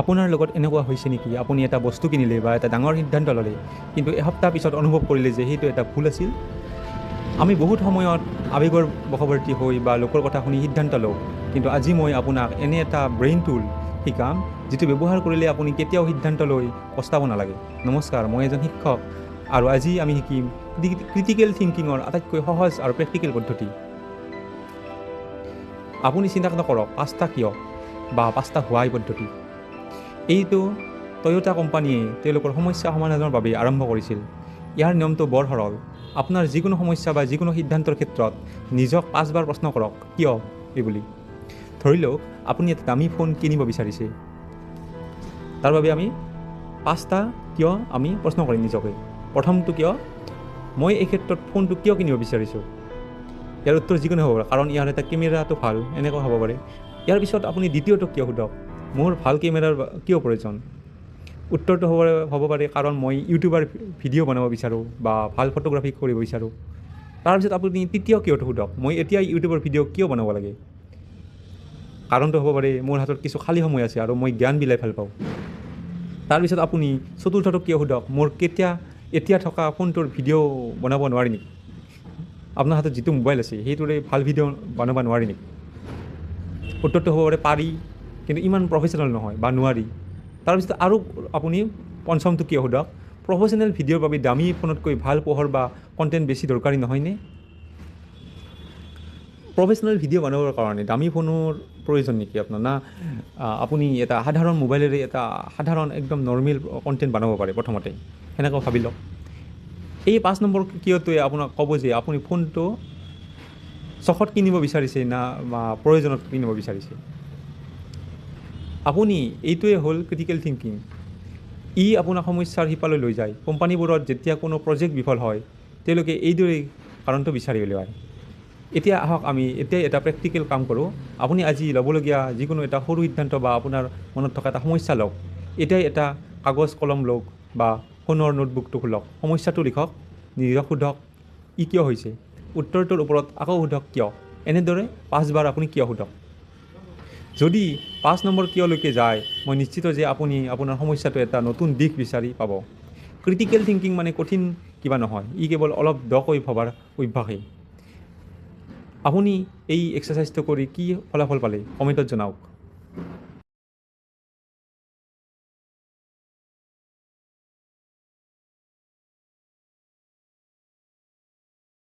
আপোনাৰ লগত এনেকুৱা হৈছে নেকি, আপুনি এটা বস্তু কিনিলে বা এটা ডাঙৰ সিদ্ধান্ত ল'লে, কিন্তু এসপ্তাহ পিছত অনুভৱ কৰিলে যে সেইটো এটা ভুল আছিল? আমি বহুত সময়ত আৱেগৰ বশৱৰ্তী হৈ বা লোকৰ কথা শুনি সিদ্ধান্ত লওঁ, কিন্তু আজি মই আপোনাক এনে এটা ব্ৰেইন টুল শিকাম যিটো ব্যৱহাৰ কৰিলে আপুনি কেতিয়াও সিদ্ধান্ত লৈ পস্তাব নালাগে। নমস্কাৰ, মই এজন শিক্ষক আৰু আজি আমি শিকিম ক্ৰিটিকেল থিংকিঙৰ আটাইতকৈ সহজ আৰু প্ৰেক্টিকেল পদ্ধতি। আপুনি চিন্তা নকৰক পাঁচটা কিয় বা পাঁচটা হোৱাই পদ্ধতি। এইটো টয়োটা কোম্পানীয়ে তেওঁলোকৰ সমস্যা সমাধানৰ বাবে আৰম্ভ কৰিছিল। ইয়াৰ নিয়মটো বৰ সৰল। আপোনাৰ যিকোনো সমস্যা বা যিকোনো সিদ্ধান্তৰ ক্ষেত্ৰত নিজক পাঁচবাৰ প্ৰশ্ন কৰক কিয় এই বুলি। ধৰি লওক আপুনি এটা দামী ফোন কিনিব বিচাৰিছে, তাৰ বাবে আমি পাঁচটা কিয় আমি প্ৰশ্ন কৰিম নিজকে। প্ৰথমটো কিয়, মই এই ক্ষেত্ৰত ফোনটো কিয় কিনিব বিচাৰিছোঁ? ইয়াৰ উত্তৰ যিকোনো হ'ব পাৰে, কাৰণ ইয়াৰ এটা কেমেৰাটো ভাল, এনেকুৱা হ'ব পাৰে। ইয়াৰ পিছত আপুনি দ্বিতীয়টো কিয় সোধক, মোৰ ভাল কেমেৰাৰ কিয় প্ৰয়োজন? উত্তৰটো হ'ব পাৰে কাৰণ মই ইউটিউবাৰ ভিডিঅ' বনাব বিচাৰোঁ বা ভাল ফটোগ্ৰাফী কৰিব বিচাৰোঁ। তাৰপিছত আপুনি তৃতীয় কিয়টো সোধক, মই এতিয়া ইউটিউবৰ ভিডিঅ' কিয় বনাব লাগে? কাৰণটো হ'ব পাৰে মোৰ হাতত কিছু খালী সময় আছে আৰু মই জ্ঞান বিলাই ভাল পাওঁ। তাৰপিছত আপুনি চতুৰ্থটো কিয় সোধক, মোৰ এতিয়া থকা ফোনটোৰ ভিডিঅ' বনাব নোৱাৰি নেকি? আপোনাৰ হাতত যিটো মোবাইল আছে সেইটোৰে ভাল ভিডিঅ' বনাব নোৱাৰি নেকি? উত্তৰটো হ'ব পাৰে পাৰি, কিন্তু ইমান প্ৰফেচনেল নহয় বা নোৱাৰি। তাৰপিছত আৰু আপুনি পঞ্চমটো কিয় সোধক, প্ৰফেচনেল ভিডিঅ'ৰ বাবে দামী ফোনতকৈ ভাল পোহৰ বা কণ্টেণ্ট বেছি দৰকাৰী নহয়নে? প্ৰফেচনেল ভিডিঅ' বনাবৰ কাৰণে দামী ফোনৰ প্ৰয়োজন নেকি আপোনাৰ? না আপুনি এটা সাধাৰণ মোবাইলেৰে এটা সাধাৰণ একদম নৰ্মেল কণ্টেণ্ট বনাব পাৰে প্ৰথমতে, সেনেকৈ ভাবি লওক। এই 5 নম্বৰ কিয়টোৱে আপোনাক ক'ব যে আপুনি ফোনটো চখত কিনিব বিচাৰিছে না বা প্ৰয়োজনত কিনিব বিচাৰিছে। আপুনি এইটোৱে হ'ল ক্ৰিটিকেল থিংকিং। ই আপোনাক সমস্যাৰ সিপালৈ লৈ যায়। কোম্পানীবোৰত যেতিয়া কোনো প্ৰজেক্ট বিফল হয়, তেওঁলোকে এইদৰেই কাৰণটো বিচাৰি উলিয়ায়। এতিয়া আহক আমি এতিয়াই এটা প্ৰেক্টিকেল কাম কৰোঁ। আপুনি আজি ল'বলগীয়া যিকোনো এটা সৰু সিদ্ধান্ত বা আপোনাৰ মনত থকা এটা সমস্যা লওক। এতিয়াই এটা কাগজ কলম লওক বা ফোনৰ নোটবুকটো খোলক, সমস্যাটো লিখক, নিজক সোধক ই কিয় হৈছে, উত্তৰটোৰ ওপৰত আকৌ সোধক কিয়। এনেদৰে 5বাৰ আপুনি কিয় সোধক। যদি 5 নম্বৰ কিয়লৈকে যায়, মই নিশ্চিত যে আপুনি আপোনাৰ সমস্যাটো এটা নতুন দিশ বিচাৰি পাব। ক্ৰিটিকেল থিংকিং মানে কঠিন কিবা নহয়, ই কেৱল অলপ দকৈ ভবাৰ অভ্যাসেই। আপুনি এই এক্সাৰচাইজটো কৰি কি ফলাফল পালে কমেণ্টত জনাওক।